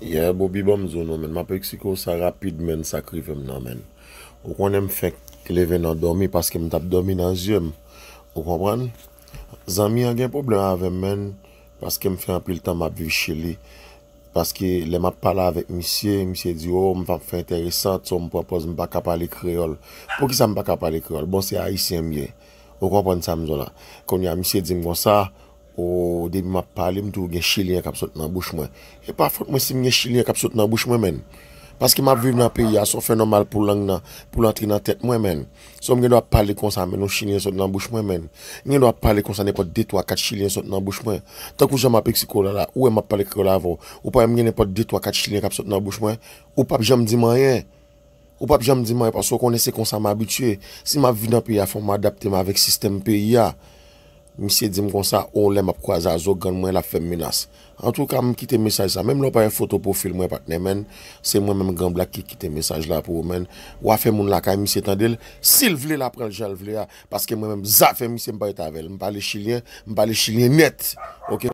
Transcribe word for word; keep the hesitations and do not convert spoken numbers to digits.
Yeah, Bobby, ban m di w non, menn. M ap eksplike w sa rapid, menn, sa k rive m nan, menn. Ou konnen m fenk leve nan dòmi paske m t ap dòmi nan zye m. Ou konprann? Zanmi an gen pwoblèm avè m, menn, paske m fè anpil tan m ap viv Chili. Paske lè m ap pale avèk misye, misye di, "O, m p ap fè enteresan, so m pran pòz m pa ka pale kreyòl." Poukisa m pa ka pale kreyòl? Bon, se ayisyen m ye. Ou konprann sa m di w la? Kounye a, misye di m konsa, o, depi m ap pale, m toujou gen chilyen k ap sot nan bouch mwen. E pa fòt mwen si m gen chilyen k ap sot nan bouch mwen, menn. Paske m ap viv nan peyi a, se yon fè nòmal pou lang nan, pou l antre nan tèt mwen, menn. So m gen dwa ap pale konsa, menn, yon chilyen sot nan bouch mwen, menn. M gen dwa ap pale konsa nenpòt de, twa, kat chilyen sot nan bouch mwen. Tankou jan m ap eksplike w la la, ou wè m ap pale kreyòl avè w. Ou pa wè m gen nenpòt de, twa, kat chilyen k ap sot nan bouch mwen? Ou p ap janm di m anyen. Ou p ap janm di m anyen paske w konnen se konsa m abitye. Si m ap viv nan peyi a, fò m adapte m avèk sistèm peyi a. Misye di m konsa, o, lè m ap kwaze a zo grann mwen, l ap fè m menas. Antouka, m kite mesaj sa. Menm lè w pa gen foto pwofil mwen, patnè, menn, se mwen menm Gran Blak ki kite mesaj la pou ou, menn. W a fè moun lakay misye tande l. Si l vle, l a pran l jan l vle a. Paske mwen menm, zafè misye, m pa rete avè l. M pale chilyen, m pale chilyen nèt. Oke?